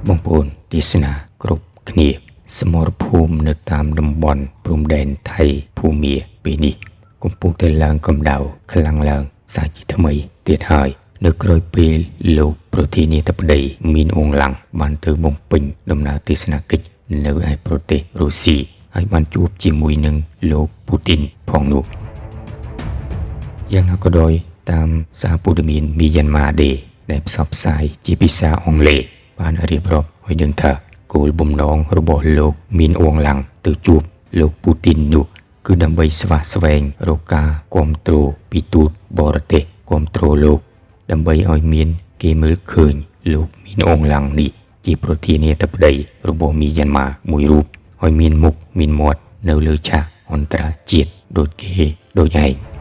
បងប្អូនទេសនាគ្រប់គ្នាសមរភូមិនៅតាមតំបន់ព្រំដែនថៃភូមាពេលនេះកំពុងតែឡើងកម្ដៅខ្លាំងឡើងសាជាថ្មីទៀតហើយនៅក្រោយពេលលោកប្រធានាធិបតីមីនអងឡាំងបានទៅបំពេញដំណើរទស្សនកិច្ចនៅឯប្រទេសរុស្ស៊ីហើយបានជួបជាមួយនឹងលោកពូទីនផងនោះយ៉ាងណាក៏ដោយតាមសារព័ត៌មានមីយ៉ាន់ម៉ាដេដែលផ្សព្វផ្សាយជាភាសាអង់គ្លេសបានរៀបរាប់ឲ្យដឹងថាគោលបំណងរបស់លោកមីនអងឡាំងទៅជួបលោកពូទីននោះគឺដើម្បីស្វះស្វែងរកការគ្រប់គ្រងពីទូតបរទេសគ្រប់គ្រងលោកដើម្បីឲ្យមានគេមើលឃើញលោកមីនអងឡាំងនេះជាប្រធានាធិបតីរបស់មីយ៉ាន់ម៉ាមួយរូបឲ្យមានមុខមានមាត់នៅលើឆាកអន្តរជាតិដូចគេដូចឯង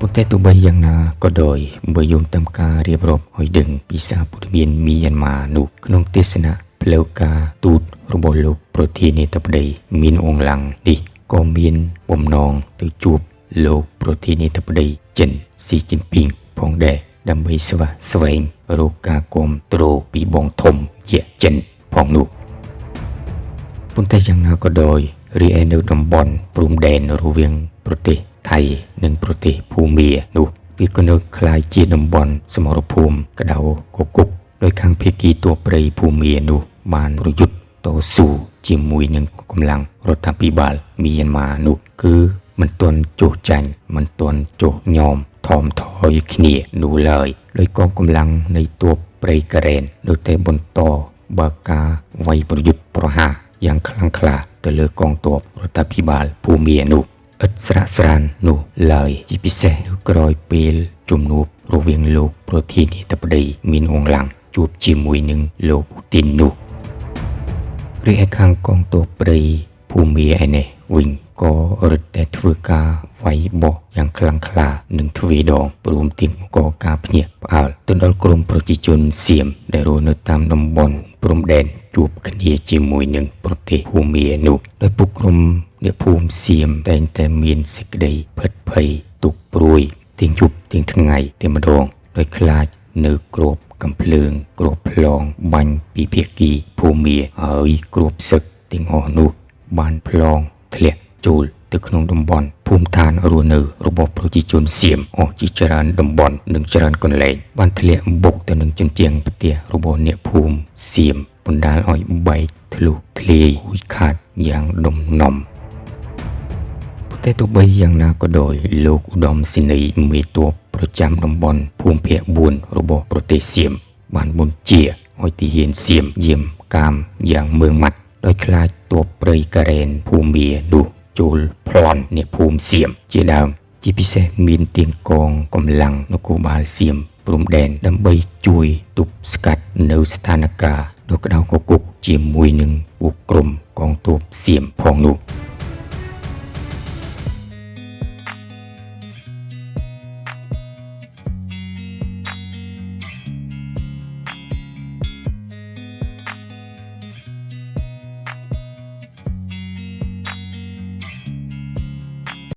ប៉ុន្តែទោះបីយ៉ាងណាក៏ដោយបើយោងតាមការរៀបរាប់ឲ្យដឹងពីសារព័ត៌មានមីយ៉ាន់ម៉ានោះក្នុងទេសនៈផ្លូវការទូតរបស់លោកប្រធានាធិបតីមីនអងឡាំងនេះក៏មានបំណងទៅជួបលោកប្រធានាធិបតីចិនស៊ីជីនពីងផងដែរដើម្បីស្វះស្វែងរកការគាំទ្រពីបងធំជាចិនផងនោះ ប៉ុន្តែយ៉ាងណាក៏ដោយរីឯនៅតំបន់ព្រំដែនរវាងប្រទេសថៃនិងប្រទេសភូមានោះវាក៏នៅក្លាយជាតំបន់សមរភូមិក្តៅគគុកដោយខាងភាគីទ័ពព្រៃភូមានោះបានប្រយុទ្ធតស៊ូជាមួយនឹងកម្លាំងរដ្ឋាភិបាលមីយ៉ាន់ម៉ានោះគឺមិនទាន់ចុះចាញ់មិនទាន់ចុះញោមថមថយគ្នានោះឡើយដោយកងកម្លាំងនៃទ័ពព្រៃការ៉េននៅតែបន្តបើកការវាយប្រយុទ្ធប្រហារយ៉ាងខ្លាំងក្លាទៅលើកងទ័ពរដ្ឋាភិបាលភូមានោះឥតស្រាកស្រាននោះឡើយជាពិសេសនៅក្រោយពេលជំនួបរវាងលោកប្រធានាធិបតីមីនអងឡាំងជួបជាមួយនឹងលោកពូទីននោះរីឯខាងកងទ័ពព្រៃភូមាឯនេះវិញក៏រឹតតែធ្វើការវាយបោះយ៉ាងខ្លាំងក្លានិងទ្វេដងព្រមទាំងបង្កការភ្ញាក់ផ្អើលទៅដល់ក្រុមប្រជាជនសៀមដែលរស់នៅតាមតំបន់ព្រំដែនជួបគ្នាជាមួយនឹងប្រទេសភូមានោះដោយពួកក្រុមអ្នកភូមិសៀមតែងតែមានសេចក្តីភិតភ័យទុកព្រួយទាំងយប់ទាំងថ្ងៃតែម្ដងដោយខ្លាចនៅគ្រាប់កំភ្លើងគ្រាប់ផ្លងបាញ់ពីភាគីភូមាហើយគ្រាប់សឹកទាំងអស់នោះបានផ្លងធ្លាក់ចូលទៅក្នុងតំបន់ភូមិឋានរស់នៅរបស់ប្រជាជនសៀមអស់ជាច្រើនតំបន់និងច្រើនកន្លែងបានធ្លាក់បុកទៅនឹងជញ្ជាំងផ្ទះរបស់អ្នកភូមិសៀមបណ្ដាលឲ្យបែកធ្លុះធ្លាយហូចខាតយ៉ាងដំណំ តែទោះបីយ៉ាងណាក៏ដោយលោកឧត្តមសេនីយ៍មេទ័ពប្រចាំតំបន់ភូមិភាគ4របស់ប្រទេសសៀមបានបញ្ជាឲ្យទាហានសៀមយាមកាមយ៉ាងម៉ឺងម៉ាត់ដោយខ្លាចទ័ពព្រៃការ៉េនភូមានោះចូលប្លន់អ្នកភូមិសៀមជាដើមជាពិសេសមានទៀងកងកម្លាំងនគរបាលសៀមព្រំដែនដើម្បីជួយទប់ស្កាត់នៅស្ថានភាពដ៏ក្តៅគគុកជាមួយនឹងពួកក្រុមកងទ័ពសៀមផងនោះ។